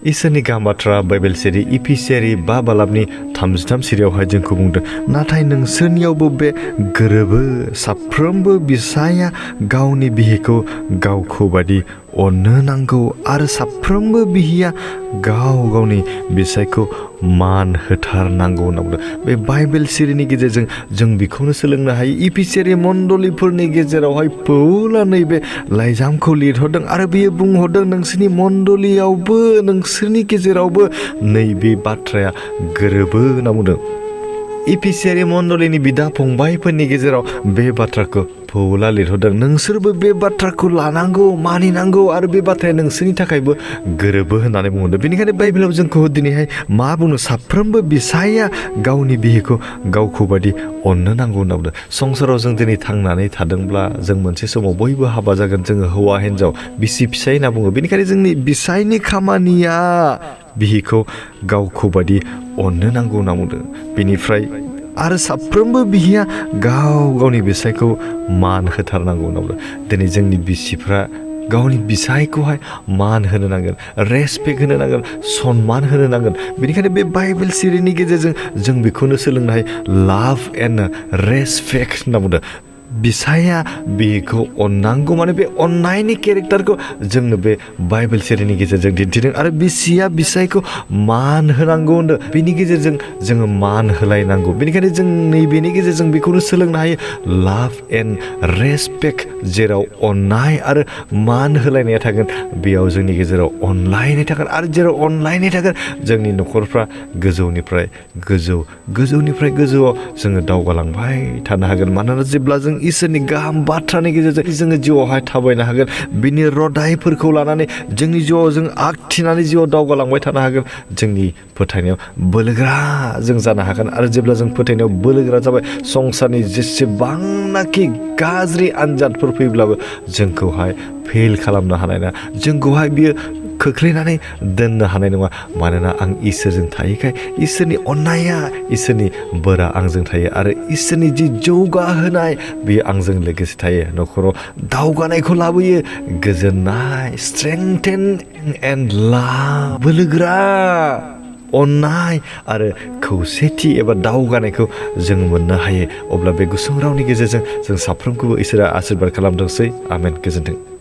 इसोरनि गाहाम बाथ्रा बाइबेल सिरि इफिसियारि 5 बालाबनि 33 सिरियावहाय जोंखौ बुंदों नाथाय नोंसोरनियावबो बे गोरोबो साफ्रोमबो बिसाया गावनि बिहिखौ गावखौ बादि अननो नांगौ आरो साफ्रोमबो बिहिया गाव गावनि बिसायखौ मान होथारनांगौ होनना बुंदों बे बाइबेल सिरिनि गेजेरजों जों बेखौनो सोलोंनो हायो इफिसियारि मण्डलिफोरनि गेजेरावहाय पौला नैबे लाइजामखौ लिरहरदों आरो बेयो बुंहरदों नोंसोरनि मण्डलियावबो नोंसोरनि गेजेरावबो नैबे बाथ्राया गोरोबो होनना बुंदों इफिसियारि मण्डलिनि बिदा फंबायफोरनि गेजेराव बे बाथ्राखौ पौला लिरहरदों नोंसोरबो बे बाथ्राखौ लानांगौ मानिनांगौ आरो बे बाथ्राया नोंसोरनि थाखायबो गोरोबो होननानै बुंदों बेनिखायनो बाइबेलाव जोंखौ दिनैहाय मा बुङो साफ्रोमबो बिसाया गावनि बिहिखौ गावखौ बादि अननो नांगौ होनना बुंदों संसाराव जों दिनै थांनानै थादोंब्ला जों मोनसे समाव बयबो हाबा जागोन जोङो हौवा हिन्जाव बिसि फिसाय होनना बुङो बेनिखायनो जोंनि बिसायनि खामानिया बिहिखौ गावखौ बादि अननो नांगौ होनना बुंदों बेनिफ्राय आरो साफ्रोमबो बिहिया गाव गावनि बिसायखौ मान होथारनांगौ होनना बुंदों दिनै जोंनि बिसिफ्रा गावनि बिसायखौहाय मान होनो नांगोन रेसपेक्ट होनो नांगोन सन्मान होनो नांगोन बेनिखायनो बे बाइबेल सिरिनि गेजेरजों जों बेखौनो सोलोंनो हायो लाभ एन्ड रेसपेक्ट होनना बुंदों बिसाया बेखौ अननांगौ माने बे अननायनि केरेक्टारखौ जोंनो बे बाइबेल सिरिनि गेजेरजों दिन्थिदों आरो बिसिया बिसायखौ मान होनांगौ होनदों बेनि गेजेरजों जोङो मान होलायनांगौ बेनिखायनो जों नैबेनि गेजेरजों बेखौनो सोलोंनो हायो लाभ एन्ड रेसपेक्ट जेराव अननाय आरो मान होलायनाया थागोन बेयाव जोंनि गेजेराव अनलायनाय थागोन आरो जेराव अनलायनाय थागोन जोंनि न'खरफ्रा गोजौनिफ्राय गोजौआव जोङो दावगालांबाय थानो हागोन मानोना जेब्ला जों इसोरनि गाहाम बाथ्रानि गेजेरजों जोङो जिउआवहाय थाबायनो हागोन बिनि रदायफोरखौ लानानै जोंनि जिउआव जों आगथिनानै जिउआव दावगालांबाय थानो हागोन जोंनि फोथायनायाव बोलोगोरा जों जानो हागोन आरो जेब्ला जों फोथायनायाव बोलोगोरा जाबाय संसारनि जेसेबांनाखि गाज्रि आनजादफोर फैब्लाबो जोंखौहाय फेल खालामनो हानाय नङा जोंखौहाय बियो खोख्लैनानै दोननो हानाय नङा मानोना आं इसोरजों थायोखाय इसोरनि अननाया इसोरनि बोरा आंजों थायो आरो इसोरनि जि जौगाहोनाय बेयो आंजों लोगोसे थायो न'खराव दावगानायखौ लाबोयो गोजोननाय स्ट्रेंथेन एन्ड लाभ बोलोगोरा अननाय आरो खौसेथि एबा दावगानायखौ जों मोननो हायो अब्ला बे गुसुं रावनि गेजेरजों जों साफ्रोमखौबो इसोरा आशीर्बाद खालामथोंसै आमेन गोजोन्थों